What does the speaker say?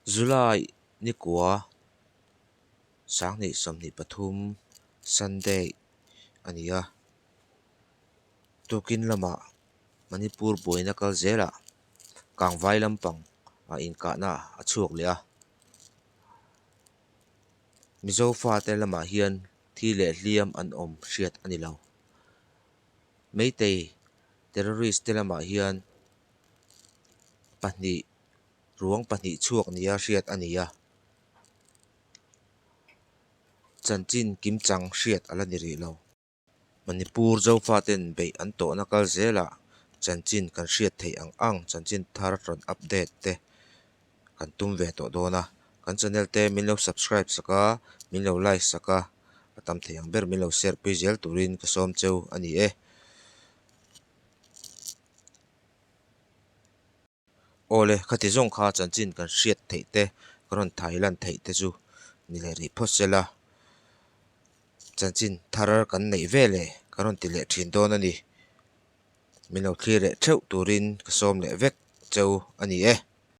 July nikua 2023 Sunday a ni a, tukin lamah Manipur buaina kal zelah kangvai lampang ah inkahna a chhuak leh a. Mizo fate lamah hian thi leh hliam an awm hriat a ni lo. Meitei terrorist te lamah hian pahnih ruang pahnih chhuak nia hriat a ni a. Chanchin kimchang hriat a la ni rih lo. Manipur Zofaten beih an tawhna kal zelah chanchin kan hriat theih ang ang chanchin thar rawn update te kan tum ve tawh dawn a. Kan channel te min lo subscribe sak a, min lo like sak a, a tam thei ang ber min lo share pui zel turin ka sawm cheu a ni e. Awle, khati zawng kha chanchin kan hriat theih te, kan rawn thai lan theih te chu ni leh rih phawt se la. Chanchin thar kan neih ve leh kan rawn ti leh thin dawn a ni. Min lo thlir leh theuh turin ka sawm leh vek cheu a ni e.